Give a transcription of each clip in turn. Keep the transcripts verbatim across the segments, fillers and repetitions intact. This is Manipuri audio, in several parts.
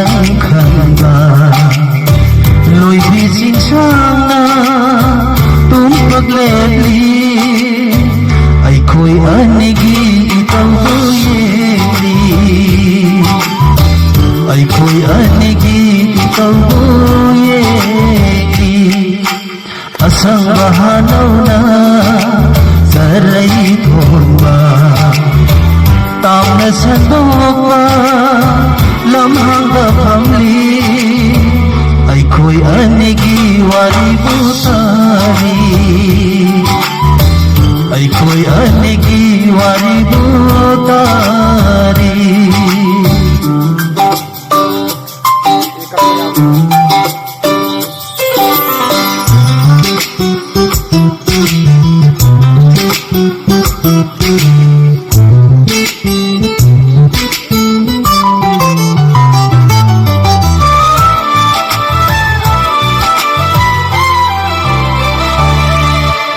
ꯈꯪꯕ ꯂꯣꯏꯕꯤ ꯆꯤꯡꯁꯥꯡꯅ ꯇꯨꯝꯄꯛ ꯂꯦꯞꯂꯤ꯫ ꯑꯩꯈꯣꯏ ꯑꯅꯤꯒꯤ ꯏꯇꯧꯗꯨ ꯌꯦꯡꯂꯤ꯫ ꯑꯩꯈꯣꯏ ꯑꯅꯤꯒꯤ ꯏꯇꯧꯗꯨ ꯌꯦꯡꯂꯤ꯫ ꯑꯁꯪꯕ ꯍꯥꯅꯧꯅ ꯆꯔꯩ ꯊꯣꯟꯕ, ꯇꯥꯝꯅ ꯁꯟꯗꯣꯛꯄ ꯂꯝꯍꯥꯡꯗ ꯐꯝꯂꯤ꯫ ꯑꯩꯈꯣꯏ ꯑꯅꯤꯒꯤ ꯋꯥꯔꯤꯕꯨ ꯇꯥꯔꯤ꯫ ꯑꯩꯈꯣꯏ ꯑꯅꯤꯒꯤ ꯋꯥꯔꯤꯕꯨ ꯇꯥꯔꯤ꯫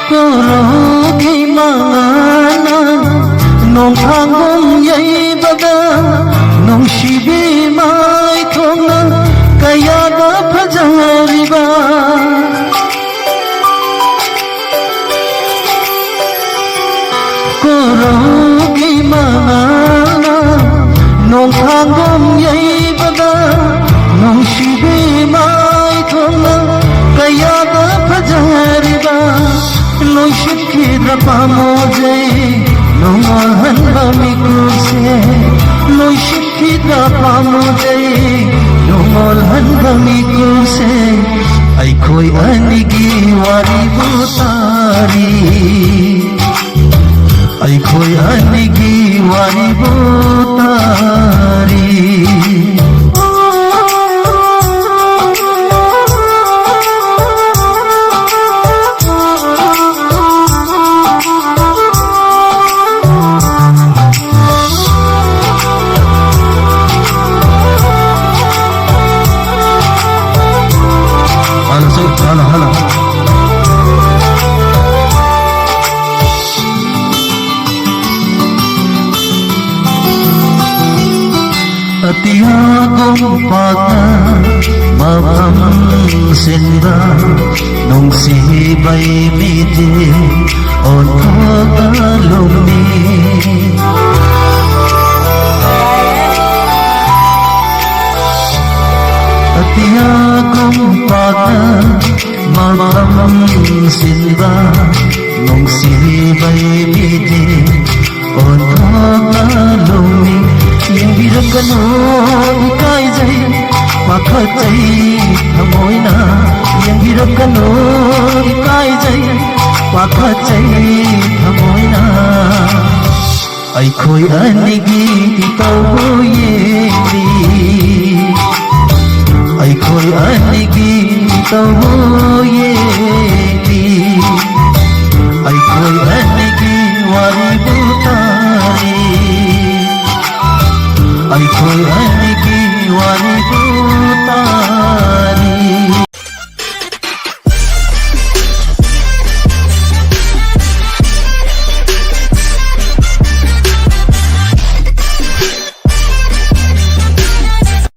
ꯀꯣꯔꯧꯒꯤ ꯃꯉꯥꯜꯅ ꯅꯣꯡꯊꯥꯡꯕꯨꯡ ꯌꯩꯕꯗ, ꯅꯨꯡꯁꯤꯕꯤ ꯃꯥꯏꯊꯣꯡꯅ ꯀꯌꯥꯗ ꯐꯖꯔꯤꯕ꯫ ꯀꯣꯔꯧꯒꯤ ꯃꯉꯥꯜꯅ ꯅꯣꯡꯊꯥꯡꯕꯨꯡ ꯌꯩꯕꯗ, ꯅꯨꯡꯁꯤꯕꯤ ꯃꯥꯏꯊꯣꯡꯅ ꯀꯌꯥꯗ ꯐꯖꯔꯤꯕ꯫ ꯂꯣꯏꯁꯤꯟꯈꯤꯗ꯭ꯔ ꯄꯥꯝꯃꯣꯖꯩ ꯅꯣꯡꯉꯥꯜꯍꯟꯕ ꯃꯤꯀꯨꯞꯁꯦ, ꯂꯣꯏꯁꯤꯟꯈꯤꯗ꯭ꯔ ꯄꯥꯝꯃꯣꯖꯩ ꯅꯣꯡꯉꯥꯜꯍꯟꯕ ꯃꯤꯀꯨꯞꯁꯦ꯫ ꯑꯩꯈꯣꯏ ꯑꯅꯤꯒꯤ ꯋꯥꯔꯤꯕꯨ ꯇꯥꯔꯤ꯫ ꯑꯩꯈꯣꯏ ꯑꯅꯤꯒꯤ ꯋꯥꯔꯤꯕꯨ ꯇꯥꯔꯤ꯫ ꯍꯜꯂꯣ, ꯁꯦ, ꯍꯜꯂꯣ, ꯍꯜꯂꯣ꯫ ꯑꯇꯤꯌꯥ ꯄꯥꯛꯅ ꯃꯐꯝ ꯁꯤꯟꯕ ꯅꯨꯡꯁꯤꯕꯩ ꯃꯤꯗꯤ ꯑꯣꯟꯊꯣꯛꯅ ꯂꯨꯝꯃꯤ꯫ ꯑꯇꯤꯌꯥꯒꯨꯝ ꯄꯥꯛꯅ ꯃꯐꯝ ꯁꯤꯟꯕ ꯅꯨꯡꯁꯤꯕꯩ ꯃꯤꯗꯤ ꯑꯣꯟꯊꯣꯛꯅ ꯂꯨꯝꯃꯤ꯫ ꯌꯦꯡꯕꯤꯔꯛꯀꯅꯨ ꯏꯀꯥꯏꯖꯩ ꯄꯥꯈꯠꯆꯩ ꯊꯃꯣꯏꯅ꯫ ꯌꯦꯡꯕꯤꯔꯛꯀꯅꯨ ꯏꯀꯥꯏꯖꯩ ꯄꯥꯈꯠꯆꯩ ꯊꯃꯣꯏꯅ꯫ ꯑꯩꯈꯣꯏ ꯑꯅꯤꯒꯤ ꯏꯇꯧꯕꯨ ꯌꯦꯡꯂꯤ꯫ ꯑꯩꯈꯣꯏ ꯑꯅꯤꯒꯤ ꯏꯇꯧꯕꯨ ꯌꯦꯡꯂꯤ꯫ ꯑꯩꯈꯣꯏ ꯑꯅꯤꯒꯤ ꯋꯥꯔꯤꯕꯨ ꯇꯥꯔꯤ꯫ ꯑꯩꯈꯣꯏ ꯑꯅꯤꯒꯤ ꯋꯥꯔꯤ